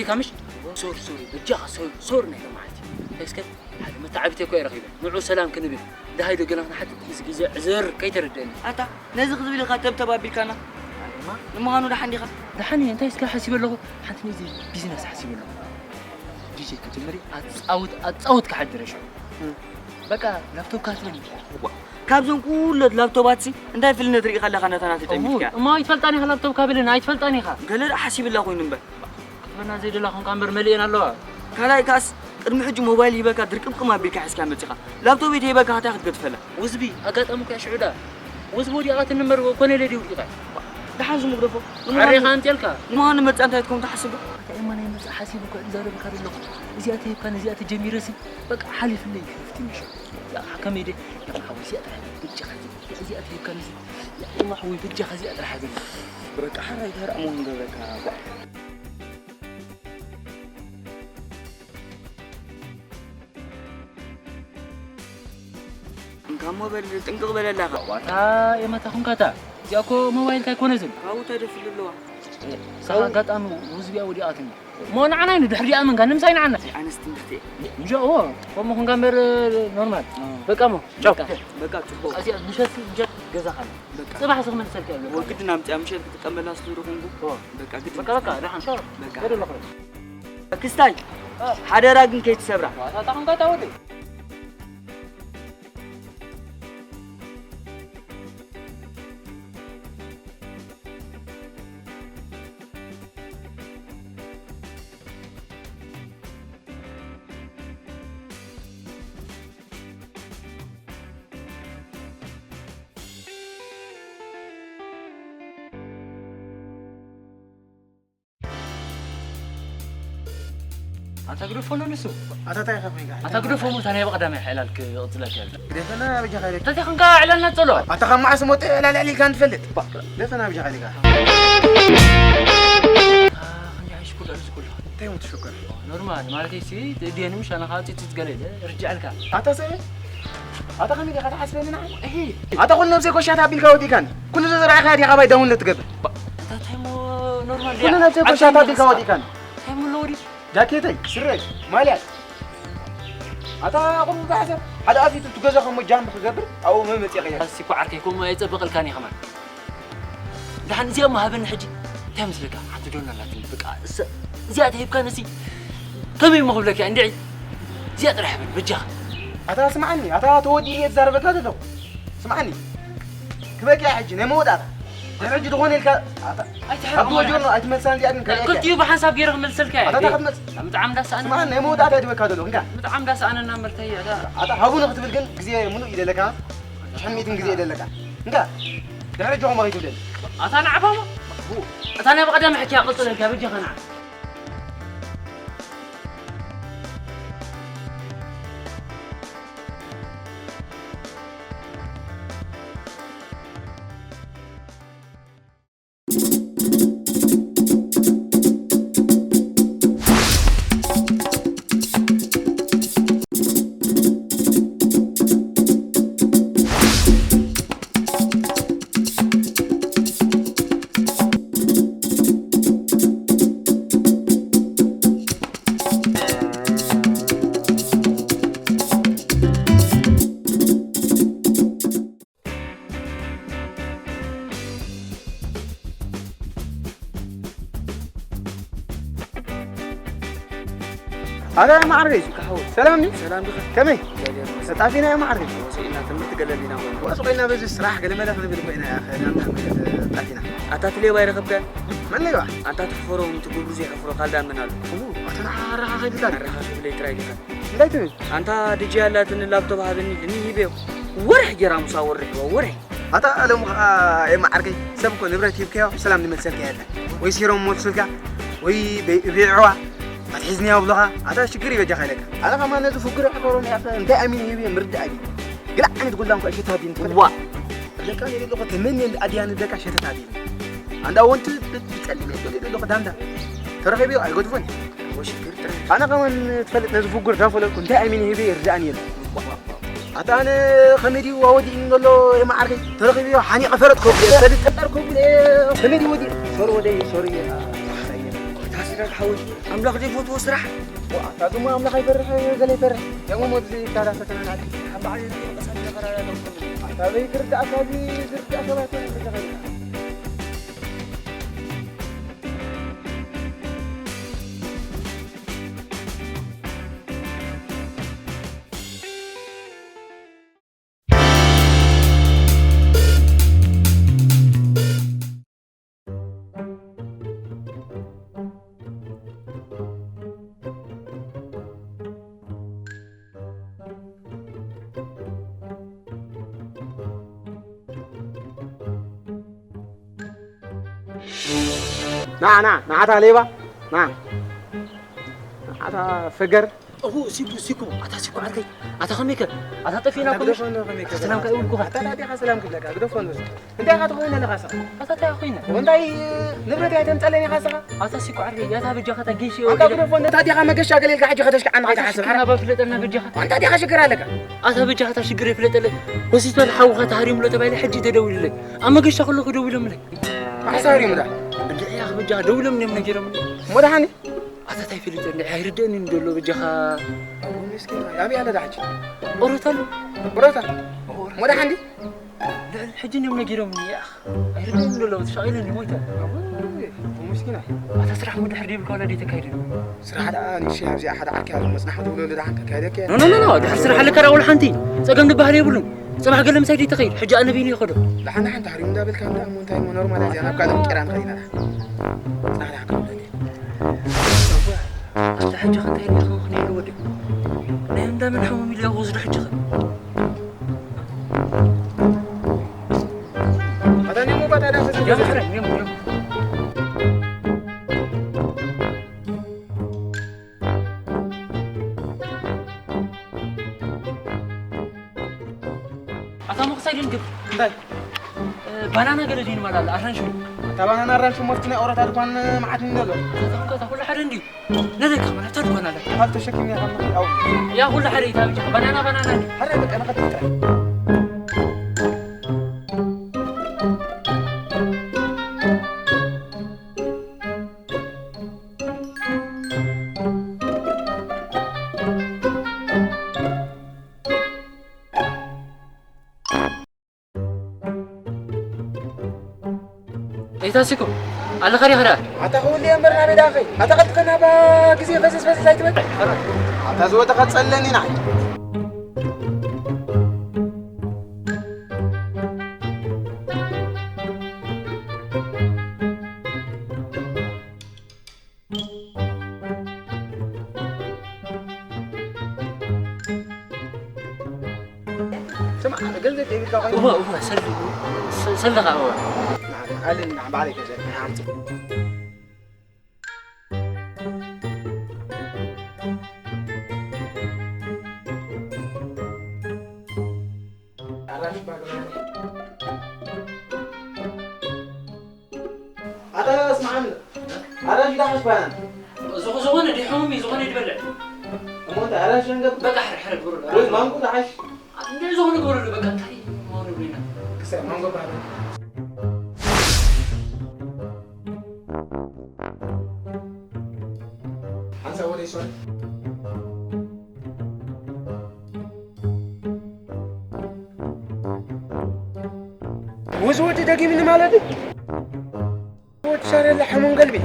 ካምሽ ሶር ሶር ብጃኻ ሶር ሶር ናይ ተማሓቲ እስከ ሓደ መተዓቢት እኮ ይረኺበ ንዑ ሰላም ክንብል ደሃይ ደገና ክንሓትት ምስ ግዜ ዕዝር ከይተረደኒ ኣታ ነዚ ክትብል ኢኻ ተብተብ ኣቢልካና ንምዃኑ ደሓን ዲኻ ደሓን እየ እንታይ እስከ ሓሲበ ኣለኹ ሓንቲ ነዚ ቢዝነስ ሓሲበ ኣለኹ ዲጄ መጀመሪ ኣጻውት ኣጻውት ክሓድረ ሽዑ በቃ ላፕቶፕ ካትበኒ ካብዞም ኩለት ላፕቶባት ሲ እንታይ ፍልነት ርኢኻ ኣለኻ ነታ ናተይ ጠሚትካ እሞ ኣይትፈልጣን ኢኻ ላፕቶፕ ካበለኒ ኣይትፈልጣን ኢኻ ገለ ደኣ ሓሲብላ ኮይኑ እምበር ክትበና ዘይደላ ኹንካ እምበር መሊኤን ኣለዋ ካልኣይ ካስ ቅድሚ ሕጂ ሞባይል ሂበካ ድርቅምቅም ኣቢልካ ሒዝካ መጺኻ ላፕቶፕ ተሂበካ ሃታ ክትገድፈላ ውዝቢ ኣጋጣሚ እኮ ሽዑ ደኣ ውዝቢ ወዲቓትኒ እምበር ኮነ ኢለ ድዩ ወዲቐ ደሓን ዝምግደፎ ዓሬኻ ኣምፅኤልካ ንምዃኑ መጻ እንታይ ትኮን ትሓስብ ዶ እንታይ እማ ናይ መጻ ሓሲብ እኮ ዝዛረብካ ዘለኹ እዚኣ ተሂብካ ነዚኣ ተጀሚረሲ በቃ ሓሊፍለይ ክፍቲ ምሽ ከመይ ደ ሓወይ እዚኣ ጥራሕ ብጃኻ እዚኣ ተሂብካ ነዚ እማ ሓወይ ብጃኻ እዚኣ ጥራሕ ገለ በቃ ሓራይ ተረእሞ ንገብረካ እንካሞ በል ጥንቅቕ በለላኻ ዋታ የማታ ኹንካታ እዚኣ እኮ ሞባይል እንታይ ኮነ ዝብል ካብኡ ተደፍሉ ኣለዋ ሳኻ ኣጋጣሚ ውዝቢያ ወዲቓትኒ እሞ ንዓና ኢና ድሕሪ ዲኣ መንጋ ንምሳይ ንዓና ኣነስ ትምህርቲ እየ ምሻ እዎ ከምኡ ኹንካ እምበር ኖርማል በቃ እሞ ቻው በቃ ጽቡቕ እዚኣ ምሸት ምሸት ገዛኻ በቃ ጽባሕ ስኽ መልሰልካ እየ ወግድ ናምጽያ ምሸት ክትቀመላ ስለ ዝኾንኩ እዎ በቃ ግድ በቃ በቃ ደሓን ቻው በቃ ወደ ለኹ ክስታይ ሓደራ ግን ከይትሰብራ ዋታ ኹንካ ታወደ ኣታ ግደፎ ኣሎ ንሱ ኣታ እንታይ ኢኻ ኮይንካ ኣታ ግደፎ እሞ እታ ናይ ብቐዳማይ ዕላል ክቕጽለካ እየ ግደፈና በጃኻ ኢለካ እንታይ ኾንካ ዕላልና ጸሎ ኣታ ካብ መዓስ ሞተ ዕላል ኣዕሊልካ ንፈልጥ ግደፈና በጃኻ ኢለካ እንታይ ሞት ሽኮር ኖርማል ማለት ሲ ድየንም ሻናኻ ጽጽጽ ገለ ርጅዐልካ ኣታ ሰበ ኣታ ከመይ ዲኻ ትሓስበኒ ንዓይ? እሂ። ኣታ ኩሉ ነብሰይ ኮሻት ኣቢልካ ወዲእካኒ። ኩሉ ዘዝረኣኻያ ዲኻ ባይ ዳውንሎድ ትገብር? ኣታ ታይሞ ኖርማል ኩሉ ነብሰይ ኮሻት ኣቢልካ ወዲእካኒ። ታይሞ ኣለዎ ድዩ? ጃኬተይ፣ ስረይ፣ ማልያይ። ኣታ ቁሩብ ብሓሰብ ሓደ ኣፊቱ እቲ ገዛ ከምኡ ጃምብ ክገብር ኣብኡ መመፂእኸ እየ። ኣሲ እኮ ዓርከይ ከምኡ ኣየፀብቐልካን እየ ከማን። ደሓን እዚኣ እሞ ሃበኒ ሕጂ እንታይ መስለካ ሓንቲ ዶና ኣላትኒ በቃ እዚኣ ተሂብካ ነሲ ከመይ እሞ ክብለካ እንድዒ እዚኣ ጥራሕ በል በጃኻ ኣታ ስምዓኒ ኣታ ተወዲኡ እየ ዝዛረበካ ዘለኹ ስምዓኒ ክበኪያ ሕጂ ናይ መወዳእታ ድሕሪ ሕጂ ዝኾነ ኢልካ ኣታ ኣይትሕረቕ ኣብ ሞያ። ወጆኖ ኣይትመልሳን እዚኣ ግን ከበኪያ ክልቲኡ ብሓንሳብ ገይረ ክመልሰልካ እየ ኣታ እንታይ ክትመልስ ብጣዕሚ እንዳሰኣነ ስምዓኒ ናይ መወዳእታ ይድበካ ዘለኹ እንካ ብጣዕሚ እንዳሰኣነና ምርተይ ኣታ ኣታ ሃቡኒ ክትብል ግን ግዜ ምሉእ ይደለካ ሽሕን ሚእትን ግዜ ይደለካ እንካ ድሕሪ ጆኹም ኣይትብለኒ ኣታ ንዓባማ እታ ናይ ብቐዳም ሕክያ ቅጽለልካ በጃኻ ንዓ ኣረ ማዕረይ ሰላም ኒ ሰላም ዲኻ ከመይ ተጣፊና ያ ማዕረይ ወሰኢና ትምህርቲ ገለሊና ኮይኑ ወስቆይና በዚ ስራሕ ገለ መለ ክንብል ኮይና ያ ከዳምና ጣፊና ኣታ ትሌባ ይረኸብካ መለዋ ኣንታ ትሕፈሮም ትጉብሩ ዘይሕፍሮ ካልዳ መን ኣሎ ኣታ ኣራኻ ከይድካ ኣራኻ ከይብለይ ጥራይ ዲኻ እንታይ ትብል ኣንታ ድጂ ኣላትኒ ላፕቶፕ ሃበኒ ኢልኒ ሂበዮ ወርሒ ጌራ ምሳ ወርሕዋ ወርሒ ኣታ ሎም ኸዓ የመዓርከይ ሰብ እኮ ንብረት ሂብካዮ ሰላም ዝመልሰልካ የለን ወይ ሲሮም መልሱልካ ወይ ቤዕዋ ኣትሒዝኒ ኣብሉኻ ኣታ ሽግር ይበጃኻ ኢለካ ኣነ ኸማ ነዚ ፍግር ኣሕፈሮም ያኸ እንታይ ኣሚን ሂብ ምርዳእ ኣቢ ግላ ዓይነት ጎላ እንኳ ሸታ ቢን ዋ ለካ የሌለኹ ተመን ኣድያ ንደካ ሸተታ ቢን ኣንዳ ወንቲ ብጸሊም የለ የሌለኹ ዳንዳ ተረኺብዮ ኣይገድፎን ኣነ ኸማን ትፈልጥ ነዚ ፍጉር ዳፈለጥኩ እንታይ ኣሚን ሂበ ይርዳእኒ የለ ኣታ ኣነ ኸመይ ድዩ ኣወዲእኒ ዘሎ የመዓርከይ ተረኺብዮ ሓኒቐ ፈረጥ ከብሉ ሰዲ ጠጠር ከብሉ ኸመይ ድዩ ወዲእ ሶሪ ወደይ ሶሪ ሓወይ፣ ኣምላኽ ዘይፈትዎ ስራሕ። ኣታ ድማ ኣምላኽ ኣይፈርሕ፣ ገለ ይፈርሕ። ደሞ ሞት ዘይታራ ፈተና ናት። ኣብ በዓል ዘይተንቀሳቐሰ መኸራ ናት። ኣታ በይ ክርዳእካ፣ እዚ ዝርዳእ ሰባት እዮም ዝረኸቡ። ና፣ ና፣ ንዓታ ሌባ፣ ና። ንዓታ ፈገር። እሁ፣ ሲኩ፣ ሲኩ፣ ኣታ ሲኩ ዓርከይ፣ ኣታ ከመይከ? ኣታ ጠፊእና ኣታ ኮሚሽ? ግደፎ እንዶ ከመይከ? ኣታ ሰላም ከ ይብልኩኻ? ኣታ እንታይ ዲኻ ሰላም ክብለካ? ግደፎ እንዶ። እንታይ ኢኻ ትኾይነ ኣለኻ ስኻ? ኣታ እንታይ ኮይነ? እንታይ ንብረት እያ ተምጸለኒ ኢኻ ስኻ? ኣታ ሲኩ ዓርከይ፣ ያታ በጃኻ እታ ጌሽ ኣታ ግደፎ እንዶ። እንታይ ዲኻ መገሻ ገለ ኢልካ ሕጂ ከተሽክዓኒ ኣታ ከይትሓስብ? ሽግርና በፍለጠልና በጃኻ። እንታይ ዲኻ ሽግር ኣለካ? ኣታ በጃኻ እታ ሽግር ይፍለጠለይ። ሆስፒታል ሓውኻ ተሃሪሙሎ ተባሂለ ሕጂ ተደዊሉለይ። ኣብ መገሻ ከለኹ ደዊሎምለይ። መዓስ ተሃሪሙ ደኣ? እንድዒ ያኽ በጃኻ ደዊሎም እዮም ነጊሮምኒ። እሞ ደሓን እዩ? ኣታ ታይ ፈሊጠ እንድዒ ኣይርደእንን ዘሎ በጃኻ። ኣቦ ምስኪን፣ ኣበይ ኣለ ደኣ ሕጂ? ኦሮታ ኣሎ። ኦሮታ? እሞ ደሓን ድዩ? ልዕሊ ሕጂ እዮም ነጊሮምኒ ያኽ። ኣይርደእንን ዘሎ ተሻቒለኒ ሞይተ። ኣቦ ምስኪን። ኣታ ስራሕ እሞ ድሕር ደይብልካ ወላ ደይተካይደ? ስራሕ ደኣ ንእሽተይ ኣብዚኣ ሓደ ዓርኪ ኣሎ፣ መጽናዕቲ ትብለሉ ደሓን ከካይደካ እየ። ኖ፣ ኖ፣ ኖ፣ ኖ፣ ድሕር ስራሕ ኣለካ ደኣ ወላ ሓንቲ ጸገም ዝበሃል የብሉን። ጽባሕ ገለ ምሳይ ደይተኸይድ፣ ሕጂ ኣነ በይነይ ይኸዶ። ደሓን፣ ደሓን፣ ተሃሪሙ እንዳበልካ እንዳ እሞ እንታይ እሞ ኖርማል እያ፣ እዚኣ ናብ ካልእ ምቂራ ንኸይድ ኢና። ደሓን፣ ደሓን፣ ደሓን፣ ደሓን። ኣታ ሕጂ ከ እንታይ ኢልካ ክንክን ኢሉ ወዲ? ናይ እንዳ መን ሓሙም ኢሉ ክወስዶ ሕጂ ከ? ኣታ ኒሞ ባታ ዳ ተዘን የምሕረ፣ የም-፣ የም-፣ ኣታ መኽሳይ ድንግብ። እንታይ? እ፣ ባናና ገለ ድዩ ንማል ኣለ፣ ኣራንሽ። ኣታ ባናና ኣራንሽ መፍቲ ናይ ኦሮታ ድኳን መዓት እንዶ ኣሎ። ኣታ እኮ ኣታ ኩሉ ሓደ እንድዩ። ነደካ ማለት ኣታ ድኳን ኣለ። ካብ ተሸኪምኒ ካብ ምኽሪ ኣው። ያ ኩሉ ሓደ እዩ፣ ታብጃ ባናና፣ ባናና እንድዩ። ሓደ በቃ ንኸትል ጥራይ። ኤታ ሲኮ፣ ኣለኻ ዲኻ ደኣ? ኣታ ክውልየ እምበር ናበይ ደኣ ኸይ? ኣታ ቀልጥፈና ባ ግዜ ፈሰስ ፈሰስ ኣይትበል። ኣታ ዝወደቐ ጸለኒ ንዓይ። ስማዕ፣ ገንዘብ ዘይብልካ ኮይኑ። እወ፣ እወ፣ ሰልዲ፣ ሰ-፣ ሰልዲ ኸኣ፣ እወ። ንዓ፣ ንዓ፣ ኣልን፣ ንዓ፣ ባዕለይ ገንዘብ፣ ንዓ፣ ኣምጽእ። ኣራንሽ ባዶ። ኣታ ስምዓኒ፣ ኣራንሽ ዳሕሽ ባናና። ዝኹ-፣ ዝኾነ ድዩ ሕሙም እዩ፣ ዝኾነ ድበልዕ። እሞ እንታይ ኣራንሽ ንገብ-? በቃ ሕረ፣ ሕረ ግበሩሉ። ወይ ማንጎ ዳሕሽ? እንደ ዝኾነ ግበሩሉ፣ በቃ እንታይ ማንጎ ብሊና? ክሳብ ማንጎ ባዶ። ሓንሳብ ወደ ይሶል። ውዝ ወዲ ደጊምኒ ማለት እዩ። ወዲ ሻረለ ሕሙም ገልቢ።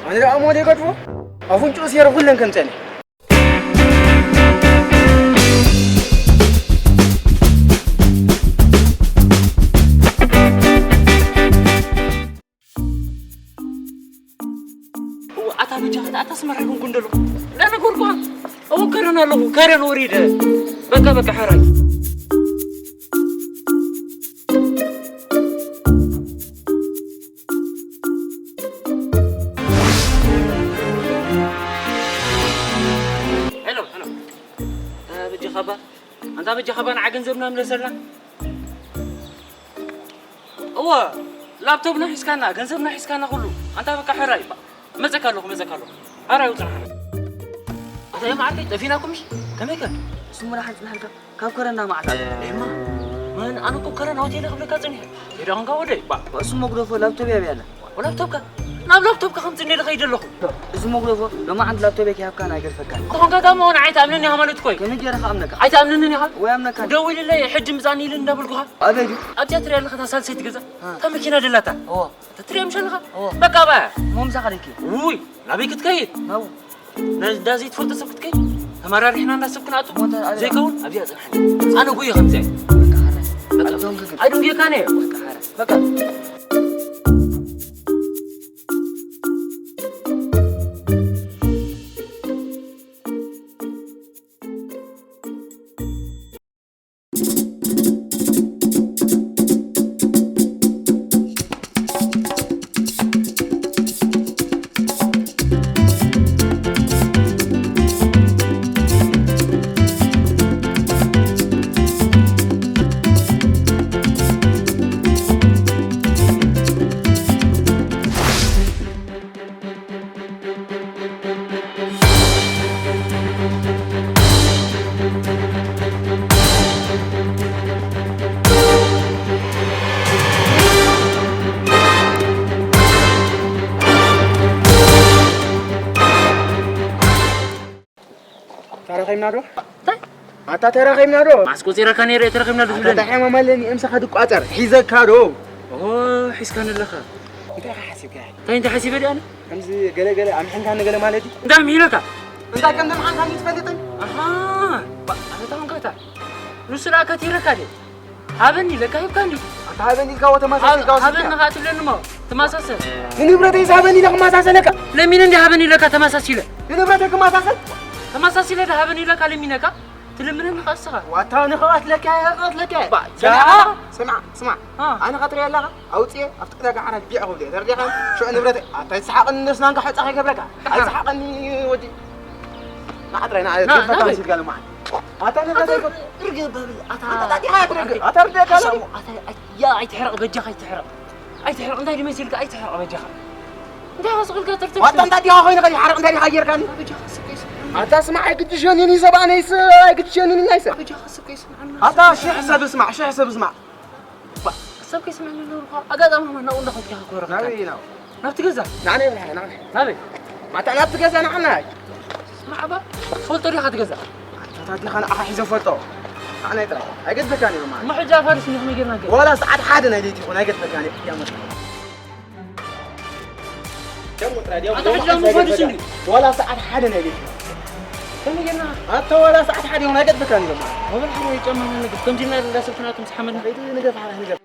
ኣነ ደኣ ሞደ ገድፎ። ኣፍንጭኡ ሴረ ኩለን ከምጸኒ። እወ፣ ኣታ በጃኻ፣ ኣታ ስመራ ይኹንኩ እንደሎ። ዳነገርኩ፣ እወ፣ ከረን ኣለኹ፣ ከረን ወሪደ። በቃ፣ በቃ፣ ሕራይ። ሄሎ፣ ሄሎ። ኣታ በጃኻ ባ፣ ኣንታ በጃኻ ባ፣ ንዓ ገንዘብና ምለሰልና። እወ፣ ላፕቶፕና ሒዝካና፣ ገንዘብና ሒዝካና ኩሉ። ኣንታ በቃ ሕራይ፣ ባ-፣ መጸካ ኣለኹ፣ መጸካ ኣለኹ። ሕራይ ውጽና ሕራይ። ኣታ እዮም ዓርከይ፣ ጠፊእናኩም እሺ? ከመይ ከ? ስሙ ደሓን ጽናሕልካ፣ ካብ ከረና መዓት ኣለ። ኤማ፣ መን? ኣነ እኮ ከረን ሆቴል ክብለካ ጽኒሐ። የዳኹንካ ወደይ፣ ባ-፣ እሱ መጉደፎ ላፕቶፕ ያብያለ። ላፕቶፕካ ናብ ላፕቶፕካ ከምፅእ እንደ ልኸይድ ኣለኹ። እዚ መጉለፎ ሎማዓንቲ ላፕቶፕ ከይሃብካን ኣይገድፈካን። ዝኾንካ እታ መሆን ኣይትኣምንን ኢኻ ማለት እኮ እዩ። ከመይ ገይረ ክኣምነካ? ኣይትኣምንን ኢኻ? ወይ ኣምነካ? ደዊልለይ ሕጂ ምፃኒ ኢሉ እንዳበልኩኻ። ኣበይ ድዩ? ኣብዚኣ ትሪኣ ኣለኻ እታ ሳልሰይቲ ገዛ? እ። እታ መኪና ደላታ። እዎ። እታ ትሪኣ ምሽ ኣለኻ? እዎ። በቃ ባያ። እሞ ምሳኻ ደይኪ? ውይ፣ ናበይ ክትከይድ? ናብኡ። ነዳ ዘይትፈልጦ ሰብ ክትከይድ? ተመራሪሕና እንዳሰብ ክንኣቱ? እሞ እንታይ ኣበይ? ዘይከውን ኣብዚኣ ፅንሓኒ። ኣነ ጎየ ከምዚኣ። በቃ ሓራይ። በቃ። ኣቶም ክግር። ኣይደንጉየካን እየ። በቃ ሓራይ። በቃ። ተራኺብና ዶ? እንታይ? ኣታ ተራኺብና ዶ? ማስ ቆጺረካ ነይረ፣ ተራኺብና ዶ ኣታ ትብለኒ? እንታይ ሕማም ኣለኒ? እምሳኻ ድቋጸር ሒዘካ ዶ? ኦ፣ ሒዝካኒ ኣለኻ። እንታይ ኢኻ ሓሲብካ? እንታይ፣ እንታይ ሓሲበ ድኣ ኣነ? ከምዚ ገለ ገለ ኣምሒንካኒ ገለ ማለት እዩ? እንታይ ኣምሒነካ? እንታይ ከም ዘምሓንካኒ ትፈልጥን? ኣሃ፣ ባ-፣ ኣታ ኾንካ እታ። ንሱ ደኣ ከቲረካ ድየ? ሃበኒ ኢለካ ሂብካ እንዲዩ። ኣታ ሃበኒ ኢልካ ወ ተመሳሲልካ ሃብ-፣ ወሲድካ። ሃበኒ ኸዓ ትብለኒ እሞ፣ ተመሳሰል። ንንብረተይስ ሃበኒ ኢለ ክመሳሰለካ? ለሚነ እንዲ ሃበኒ ኢለካ ተመሳሲለ። ንንብረተይ ክመሳሰል? ተመሳሲለ ዶ ሃበኒ ኢለካ ለሚነካ? ትልምነኒ ኸዓ እስኻ። ዋታ ንኸቐትለካ እየ፣ ኸቐትለካ እየ። ባ፣ ስማዕ፣ ያ። ስማዕ፣ ስማዕ። አ። ኣነ ኸትሪኦ ኣለኻ? ኣውፅኤ ኣብቲ ዕዳጋ ዓራት ቢዕ ክብል እየ። ተረዲእካ? ሽዑ ንብረተይ። ኣታ ኣይትስሓቐኒ፣ ነስናንካ ሑፃ ከይገብረካ። ኣይስሓቐኒ ወዲ። ንዓ ጥራይ፣ ንዓ፣ ና፣ ገፈታ ናበይ? ሲድካ ለማዓት። ኣታ ንብረተይ ኣታ ገብ-፣ ርግብ በል፣ ኣታ ኣታ ጣጢኻ ትርግብ፣ ኣታ ርደካ ኣታ ኣታ ኣይ-፣ ያ፣ ኣይትሕረቕ፣ በጃኻ ኣይትሕረቕ። ኣይትሕረቕ፣ እንታይ ድመሲልካ? ኣይትሕረቕ፣ በጃኻ። እንታይ ወስኽልካ ትርትር ዋታ ትብል? እንታይ ዲኻ ኮይንካ ይሓረቕ፣ እንታይ ዲኻ ጌርካኒ? በጃኻ ስቀይ ስምዓኒ። ኣታ ስማዕ፣ ኣይግድሸንን እዩ ሰብ፣ ኣነይስ ኣይግድሸንን እዩ ናይ ሰብ። በጃኻ ስቀይ ስምዓኒ። ኣታ ሽሕ ሰብ ስማዕ፣ ሽሕ ሰብ ስማዕ። ባ-፣ ሰብ ከይስምዐኒ ኣለዎ እኮ። ኣጋጣሚ ኸማ ናብኡ እንዳኸድኩ ኢኻ ክወረኽካ። ናበይ ናብኡ? ናብቲ ገዛ። ንዓና ይብልሓ፣ ንዓና። ናበይ? ማታ ናብቲ ገዛ ንዓና። ስማዕ እባ፣ ትፈልጦ ዲኻ እቲ ገዛ? ኣታ ዲኻ ንዓኻ ሒዘ ፈልጦ? ንዓና ጥራይ። ኣይገድፈካን እዩ ማለት። እሞ ሕጂ ኣፋሪስ እንዲኹም ይገርና ገር። ዋላ ሰዓት ሓደ ናይ ለይቲ ይኹን ኣይገድፈካን እዩ። ያመጣ። ደሞ ጥራይ፣ ደሞ፣ ኣታ ደሞ ሕጂ ደሞ ሓሳብ ፈድስ ይገድፈካ። እንዲ። ዋላ ሰዓት ሓደ ናይ ለይቲ። ከመይ ጌርና? ኣታ ዋላ ሰዓት ሓደ ይኹን ኣይገድፈካን እዩ ማለት። ወበል ሓደ ጫማ ንገፍ። ከምዚ ኢልና እንዳሰብትና ከም ዝሓመድና። ንገፍ፣ ንገፍ።